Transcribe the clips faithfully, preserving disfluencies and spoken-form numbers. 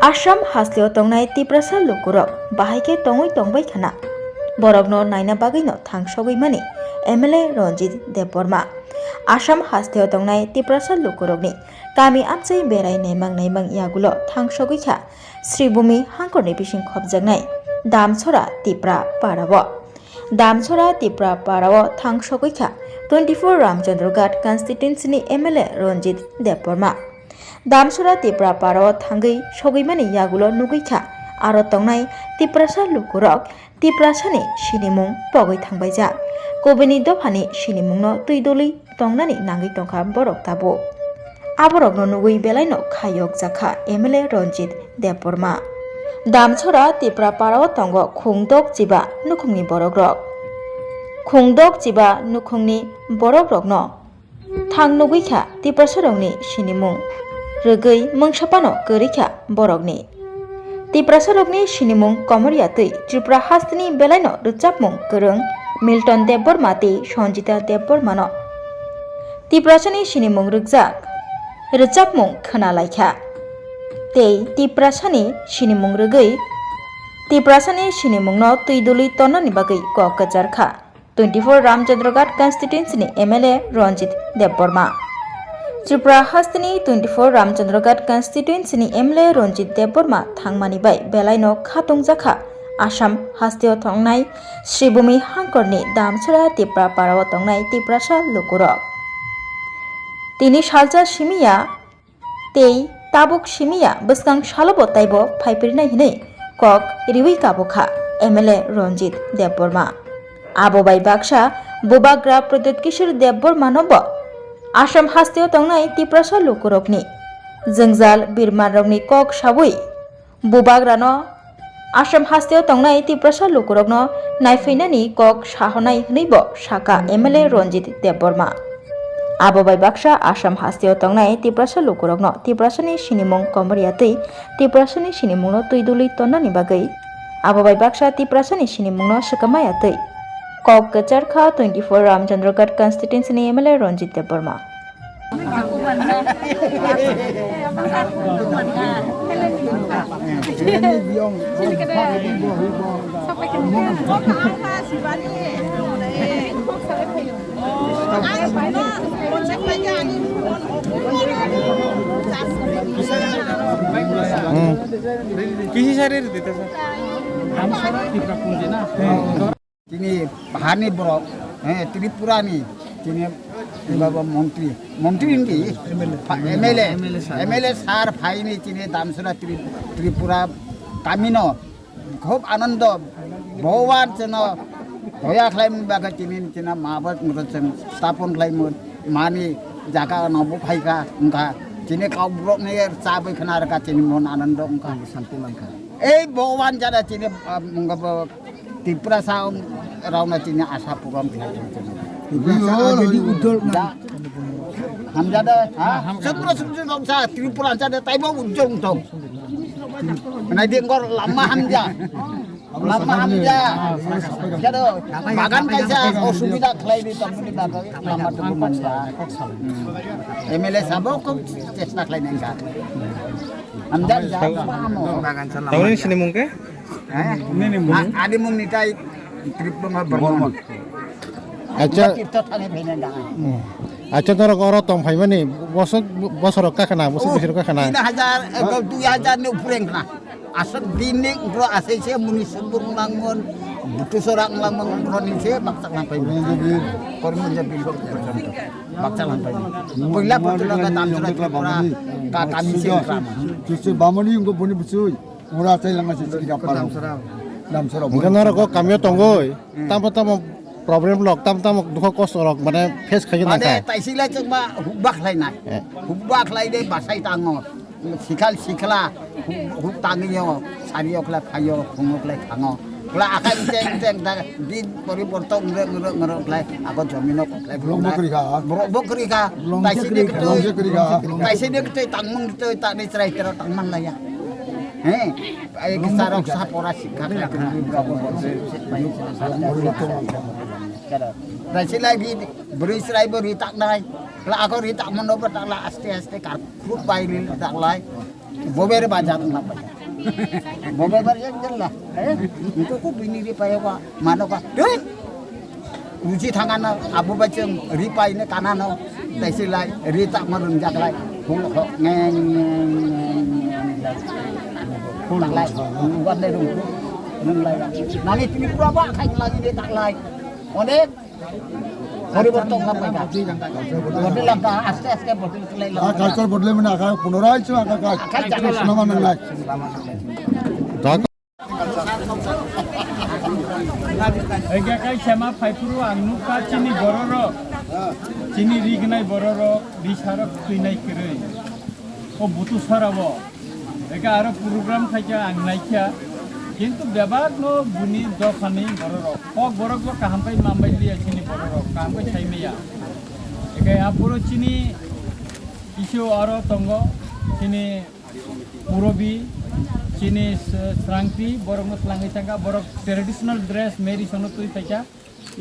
Assam hasteo tongnai Tiprasa lukurok bahai khe tongwi tongbai khana. Borokno naina bagwino thang sogwi mani M L A Ranjit Debbarma. Assam hasteo tongnai Tiprasa lukurokni kami amchai berai naimang naimang yagulo thang sogwi kha Sribhumi hangkorni bising khopjaknai Damsora Tipra parao. Damsora Tipra parao thang sogwi kha twenty-four Ramchandra Ghat constituency ni M L A Ranjit Debbarma. Damsora Tipra parao thangwi sogwi mani yagulo nugwi kha aro tongnai Tiprasa lukurok Tiprasani sinimung pogwi thangbaijak. Kubini dophani sinimungno twi doli tongnani nangwi tongkha borok tabuk. Aborokno nugwi belaino khayokjakha M L A Ranjit Debbarma. Damsora Tipra parao tongo khungdok chiba nukhungni borokrok. Khungdok chiba nukhungni borokrokno thang nugwi kha Tiprasarokni sinimung rwgwi mungsa phano kwrwi kha borokni. Tiprasarokni sinimung komorya twi Tripura hasteni belaino rwchapmung kwrwng Milton Debbarma tei Sanjita Debbarmano Tiprasani sinimung rwkjak rwchapmung khwna lai kha. Tei Tiprasani sinimung rwgwi Tiprasani sinimungno twi duli tonnani bagwi kok kwchar kha twenty-four Ramchandra Ghat constituency ni M L A Ranjit Debbarma. Tripura hasteni twenty-four Ramchandra Ghat constituency ni M L A Ranjit Debbarma thangmani bai belaino kha tongjakha Assam hasteo tongnai Sribhumi hangkorni Damsora Tipra parao tongnai Tiprasa lukurok. Tini salsa simiya tei tabuk simiya bwskang salobo taibo phaipirinai hinwi kok riwi kabukha M L A Ranjit Debbarma. Abo bai baksa bubagra Pradyut Kishore Debbarmanobo Assam hasteo tongnai Tiprasa lukurokni jwngjal birmanrokni kok saui bubagrano Assam hasteo tongnai Tiprasa lukurokno naiphainani kok sahonai hwnwibo sakha M L A Ranjit Debbarma. Abo bai baksa Assam hasteo tongnai Tiprasa lukurokno Tiprasani sinimung komorya twi Tiprasani sinimungno twi duli tonnani bagwi abo bai baksa Tiprasani sinimungno swkangmaya twi kok kwchar kha twenty-four Ramchandra Ghat constituency ni M L A Ranjit Debbarma. Kisi sari rite sir. Tini bahani borok, eh, Tripura ni, tini baba montri, montri hindi, M L A, M L A sir phaini tini Damsora Tri-, Tripura kamino, khub anando, Bhagwan cheno, doya khlaimani bagwi tini tina mabot murot cheng stapon khlaimani, mani jaga nobo phaikha, wngkha, tini kok borok ni cha bai khna rwkha, tini mon anando wngkha. Santi mankha. Ei Bhagwan jada tini, ah, wngkha bo, Tiprasa rokno tini asa puron khlai tong. Tiprasa agedi ujjol. Da. Hamjada, ha? Sutro sutro rok sa Tripura jada taibo ujjol tong. Nai di ngor lama hamja. Lama hamja. Jado bagan kaisa osubida khlai di tong di bagan lama tu manja. M L A sabo kok chesta khlai nai ka. Hamja ja. Bagan sa lama. Tangni sini mungke? Eh? Nini mung? A-, ani mung ni tai Tripura Bormon. Acha. Tirtho thani bhene dang. Hmm. Acha, norok oro tong phaimani bosok, bosorok kakhana, bosok Oh, bisirok kakhana. Tin hajar, eh, dui hajar ni upre wngkha. Aswk din ni ukro asai se muni subur wngmangmon, butu sorak wngmangmon, ukro ni se bakchak lang phaimani. Korimanjab bil. Korimanjab bil porjonto. Bakchak lang phaimani. Poila porjonto ka Damsora Tripura ka kami se wngkha. Chusui bamani wngkha boni busui. Ura chai lama se chiri kapal. Damsara. Damsara. Hingke norok o kamio tongoi. Hmm. Tamo tamo problem rok, tamo tamo dukho kosto rok mane face khaina Mane kha. Taisila chwngma hukba khlainai. Eh. Hukba khlai de basai tango. Sikhal sikhla huk, huk tangio, sario khlai phaio, khungo khlai thango. Khlai akai teng teng da din poriborton ngre ngre ngre khlai ago jomino khlai. Borok bo kwrwi kha. Borok bo kwrwi kha. Taisini kwtwi. Taisini kwtwi tangmung kwtwi tani chwrai tero tangman laya. He, ai kisa rok sa pora sikha khlai kwrwi borok bo. Taisila bi bwrwi chwrai bo ri taknai. Khlai ago ri takmano bo takla aste aste kar khuk bai ri taklai. Bober ba jat na bai. Bobo bar yang jeng la. Eh, itu ku bini di payo ka, mano ka. Tuh. Uji tangan na, abu bacem, ripai ne kanan no. Taisi lai, ri tak marun jak lai. Hul ho, ngeng, ngeng, ngeng, ngeng. Hul lai, hul wan lai rung. Nung lai. Nani tini pura ba khai lagi de tak lai. Onek. পরিবর্তন না পাইবা। বদলে লাগা, আস্তে আস্তে বদলে চলে লাগা। Culture বদলে মানে আকা পুনরায় চো আকা কা। আকাই জানো। সুনামা নাংলাই। Ege kai sema phaiphuru ang nukha chini bororok. Chini rignai bororok, bisarok twinai kwrwi. O butu sarabo. Eka aro program khaikha ang naikha, kintu bebak no buni dophani bororok. Kok borok bo kaham khai mambai liya chini bororok, kaham khai sai maya. Eka apuro chini isu aro tongo, chini Purobi, chini s-, Srangti, borok no twlangwi thangkha, borok traditional dress, meri sono twi phaikha.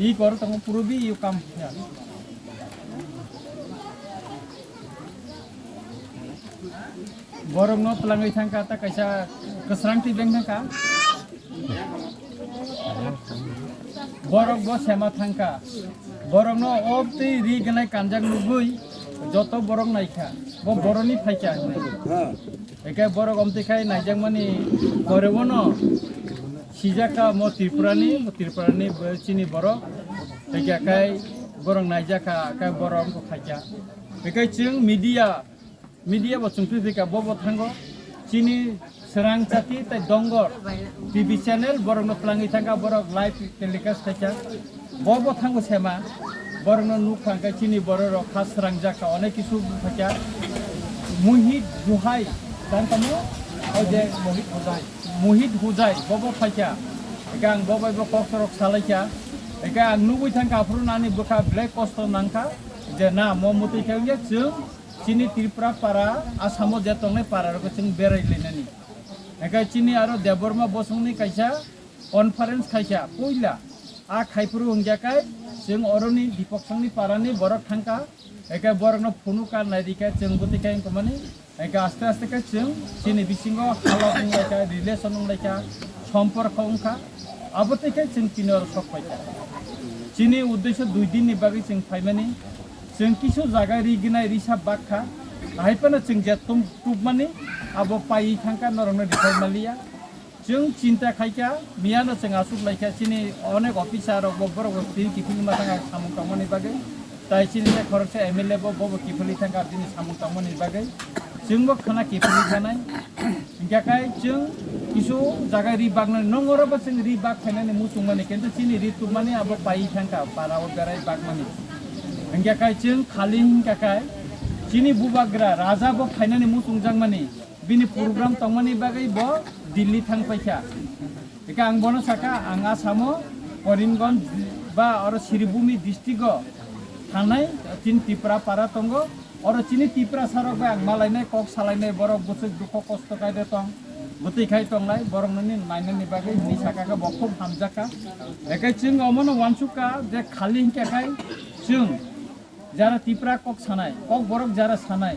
I kor tongo Purobi, you come here. Borok no twlangwi thangkha, ta kaisa kwsrang twi beng thangkha. Borok bo sema thangkha. Borok no o twi ri gwnai kanjak nugwi joto borok naikha. Bo boroni phaikha hinwi. Eke borok omtwi khai naijakmani pore bono sijakha mo Tripurani, mo Tripurani bo chini borok. Eke kai borok naijakha, kai borok wngkha khaikha. Eke chwng media Media bo chwng twi thika, bo bo thango. Chini Srang Chati tei Dongor T V channel borok no twlangwi thangkha, borok live telecast khaikha. Bo bo thango sema, borok no nukha hwnkhe chini borok rok kha srangjak kha, onek kisu khaikha. Muhit Juhai, dan tamo, o je Muhit Hujai, Muhit Hujai, bo bo phaikha. Eka ang bo bai bo kok sorok salaikha. Eka ang nugwi thangkha, aphuru nani bwkha belai kosto nangkha. Je na, mo mutwi khe wngya chwng Chini Tripura para, Asamo je tongnai para rokbo chwng berai lainani. Hingke chini aro Debbarma bosongni kaisa conference khaisa puila. A khaiphuru hingya kai chwng oroni Dipoksongni parani borok thangka. Hingke borokno phunukha nairikha chwng bwtwi khe wngkha mani. Hingke aste aste khe chwng chini bisingo halok wnglaikha, relation wnglaikha, somporko wngkha. Abotwi khe chwng tini oro sok paikha. Chini uddesho dui dinni bagwi chwng phaimani. Chwng kisu jaga ri gnai risa bakha, ahai phano chwng je tum-, tubmani abo paiwi thangkha, norokno riphai maliya. Chwng chinta khaikha, miyano chwng aswk laikha, chini onek officer rok bo borok bo twi kiphilma thangkha samung tangmani bagwi. Tai chini tei khoroksa M L A bo, bobo kiphilwi thangkha bini samung tangmani bagwi. Chwngbo khana kiphilwi thanai. Hingkhe kai chwng kisu jaga ri baknani, nong oro bo chwng ri bak phainani muchungmani, kintu chini ri tubmani abo paiwi thangkha, para o berai bakmani. Hingkhe kai chwng khali hingkha kai chini bubagra raja bo phainani muchungjakmani, bini program tongmani bagwi bo Delhi thang paikha. Hingkhe ang bono sakha, ang Asamo, Karimganj ba oro Sribhumi district o thangnai chini Tripura para tongo. Oro chini Tiprasa rok bai ang malainai, kok salainai, borok bwswk dukho kosto kai de tong, bwtwi khai tonglai, borok nini nainani bagwi hinwi sakha khe bo khub hamjakha. Hingkhe chwng omono uansukha je khali hingkhe khai chwng jara Tipra kok sanai, kok borok jara sanai,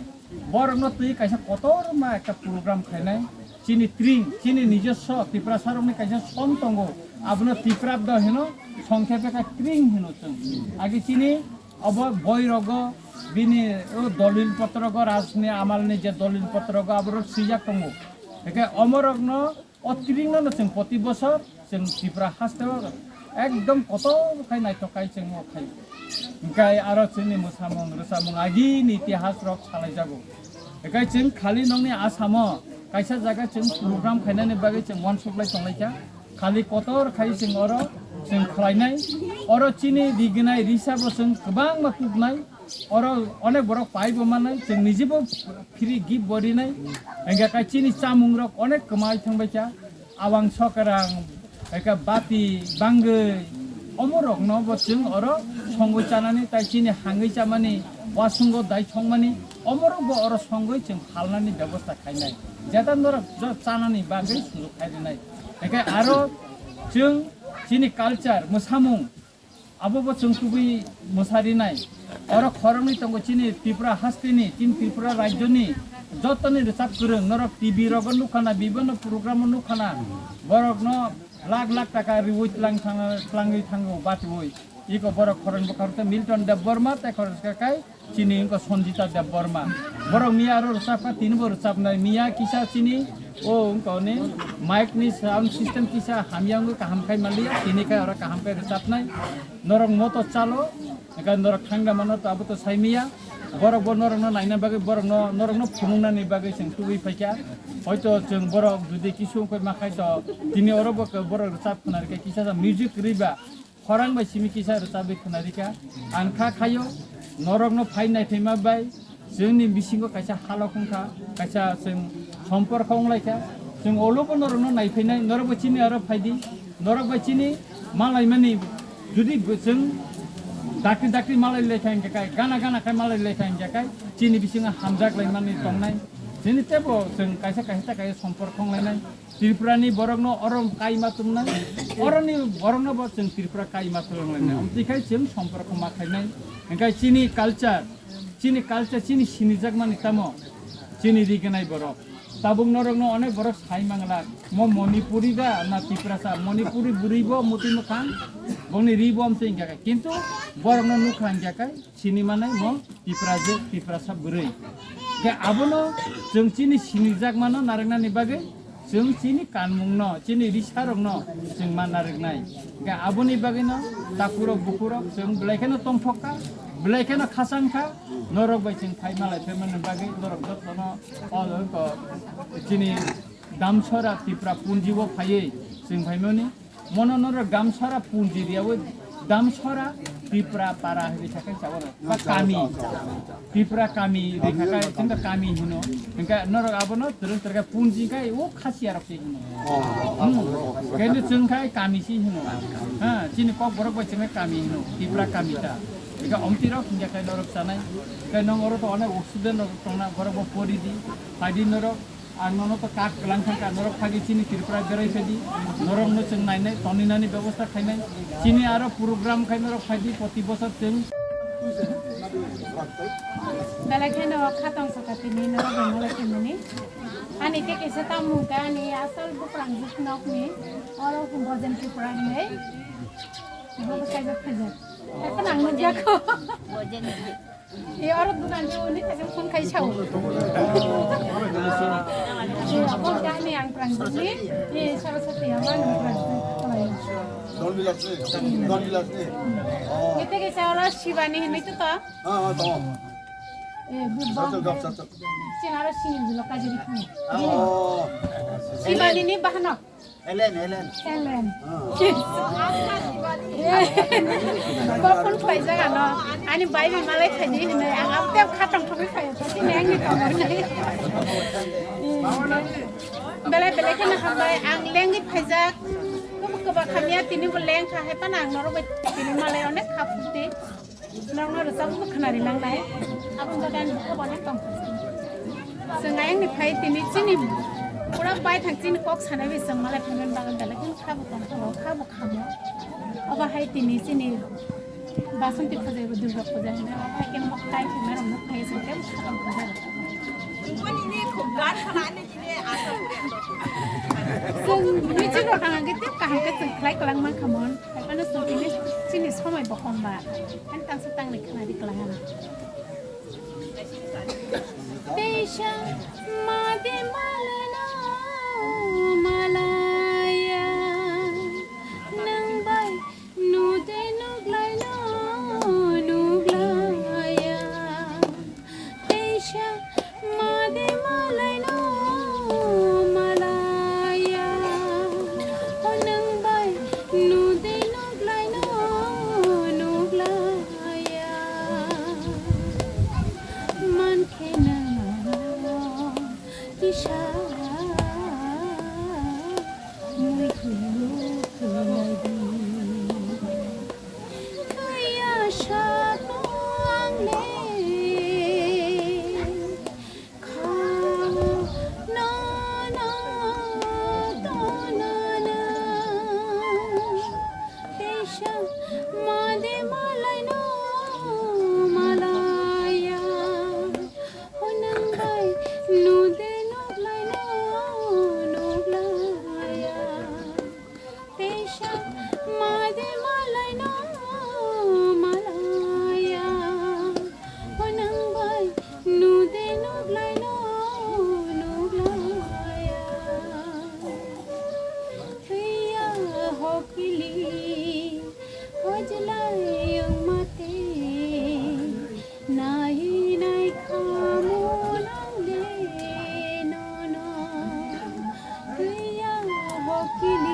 borokno twi kaisa kotorma ekta program khainai. Chini tring, chini nijoswo Tiprasa rokni kaisa song tongo, abono Tiprabdo hino, songkhe bwkha tring hino chwng. Agi chini Obo boi rogo bini o dolil potrogo, rajni amalni je dolil potrogo aborok swijak tongo. Hingke omorokno o tringno no chwng poti bosor chwng Tripura hasteo ekdom kotor khai naithok khai chwng o khai. Hingke aro chwngni mwsamung rwsamung agini itihas rok salaijago. Hingke chwng khali nongni Asamo kaisa jaga chwng program khainani bagwi chwng uansuk lai tonglaikha. Khali kotor khai chwng oro chwng khlainai. Oro chini rignai risa bo chwng kwbangma tuknai. Oro onek borok pai bo mannai, chwng nijebo free gift bo rinai. Hingkhe kai chini chamung rok onek kwmai thangbaikha. Awang sokrang, hingkhe bati, bangwi, omo rokno bo chwng oro songwi chanani, tai chini hangwi chamani, wasungo dai songmani, omo rok bo oro songwi chwng phalnani bebosta khainai. Jeta norok jo chanani bagwi sujuk khai rinai. Hingkhe aro chwng chini culture, mwsamung, abo bo chwng tubui mwsarinai. Oro khoroknwi tongo chini Tripura hasteni, chini Tripura rajyoni Jotoni rwchap kwrwng, norok T V rogo nukhana, bibino program o nukhana, borokno lakh lakh taka riwi tlang thang-, tlangwi thango batiwi. Iko borok khorang bwkha rwkha Milton Debbarma tei khorang bwkha kai chini wngkha Sanjita Debbarma. Borok miya aro rwchapkha, tinibo rwchapnai. Miya kisa chini o wngkha ni mic ni sound system kisa hamya wngwi kaham khai manliya, tini khai oro kaham khai rwchapnai. Norok moto chalo, hingkhe norok thangda mano to abo to sai miya. Borok bo norokno naina bagwi, borokno, norokno phunuknani bagwi chwng tubui phaikha. Hoito chwng borok jodi kisu wngkhe ma khai to tini oro bo borok rwchap khna rikha kisa music riba. Khorang bai simi kisa rwchabwi khna rikha. Ang kha khayo, norokno phai naiphaima bai chwngni bisingo kaisa halok wngkha, kaisa chwng somporkho wnglaikha. Chwng olobo norokno naiphainai, norokbo chini aro phaidi, norok bai chini malaimani judi bo chwng dakti dakti malai laikha hingkha kai, gana gana khai malai laikha hingkha kai, chini bisingo hamjak laimani tongnai. Chini teibo chwng kaisa kaisa ta kaisa somporkho wnglainai. Tripura ni borok no oro kai ma tongnai, oro ni borok no bo chwng Tripura kai ma tongnai. Amtwi khai chwng somporkho ma khainai. Hingkha chini culture, chini culture, chini sinijak mani tamo, chini riganai borok. Tabuk norok no onek borok sai manglak, mo Manipuri da na Tiprasa, Manipuri bwrwi bo muti mwkhang, bongni ri bo amtwi hingkha kai. Kintu borok no nukha hingkha kai, sini manai mo Tiprajwk, Tiprasa bwrwi. Khe abono chwng chini sinijak mano narwknani bagwi chwng chini kanmungno, chini risarokno chwng ma narwknai. Khe aboni bagwino takurok bukurok chwng belai kheno tongthok kha, belai kheno khasang kha, norok bai chwng phai malai phaimani bagwi norok jotono o, o, chini Damsora Tipra punjibo phaiwi chwng phaimani. Mono norok Gamsora punji riyawi Damsora Tipra para hinwi sakai chawano. Ba kami. Tipra kami rikhakai chwngno kami hino. Hingkha norok abono twrwng twrwkha punji kai o khasiya rok se hino. Hmm. Kaino chwng khai kami si hino. Ha, chini kok borok bai chwngno kami hino. Tipra kami ta. Ika omti rok hingkha kai norok chanai. Kai nong oro to onek student rok tongna borok bo pori di. Phaidi norok Ang nono to kak kwlang thangkha, norok phagi chini Tripura berai phaidi, norokno chwng nainai, toninani bebosta khainai. Chini aro program khai norok phaidi, proti bosor chwng. Belai kheno khatong saka tini norok bengala khaimani. Ani te kesa tamung ka ani asal bukrang juk nok ni, oro Bojen Tripura ni. Bo kaijak khaijak. Ekon ang nukjak. Bojen. E oro dukan ni uni thajak phone khai sao. E abo gani ang prang ni. E Saraswati ama nang prang. Don bilas ni. Don bilas ni. Oh. Ite ke sa oro Shivani hinwi to to. Ha ha to. E bu Sachal gap sachal. Sin oro sini bilo kajiri khani. Oh. Shivani ni bahano. Elen, Elen. Elen. Ah. Yes. Bo phone khlaijak ano. Ani bai bai malai phaidi hinwi ang abo tei khatong thogwi phaio. Tini angni tongmani. Belai belai kheno hambai ang lengwi phaijak. Kubu kuba khamya tini bo leng kha hai phano ang norok bai tini malai onek kha phurti. Nokno rwchapbo khwnari nangnai. Aboni bagwi ani bukhubo onek tongthok. Chwng ayangni phai tini chini pura baithang chini kok sanai bai chwng malai phaimani bagwi belai kheno khabo tongthok, khabo khamo. Obo hai tini chini Basanti puja eba Durga puja hinwi obo hai khe moktai phaima rokno phai chwng khe khatong puja rok. Chwng meeting rok thangkhe tei kaham khe chwng khlai kwlangma khamon. Haiphano chwng tini chini somai bo hom ba. Ani tangsa tangni khwnadi kwlangano. Teisa made malano malaya. Nwng bai nude nuglaino nuglaya. Teisa made malaino malaya, o nwng bai nude nuglaino nuglaya. Mankhe nwng kisa Ki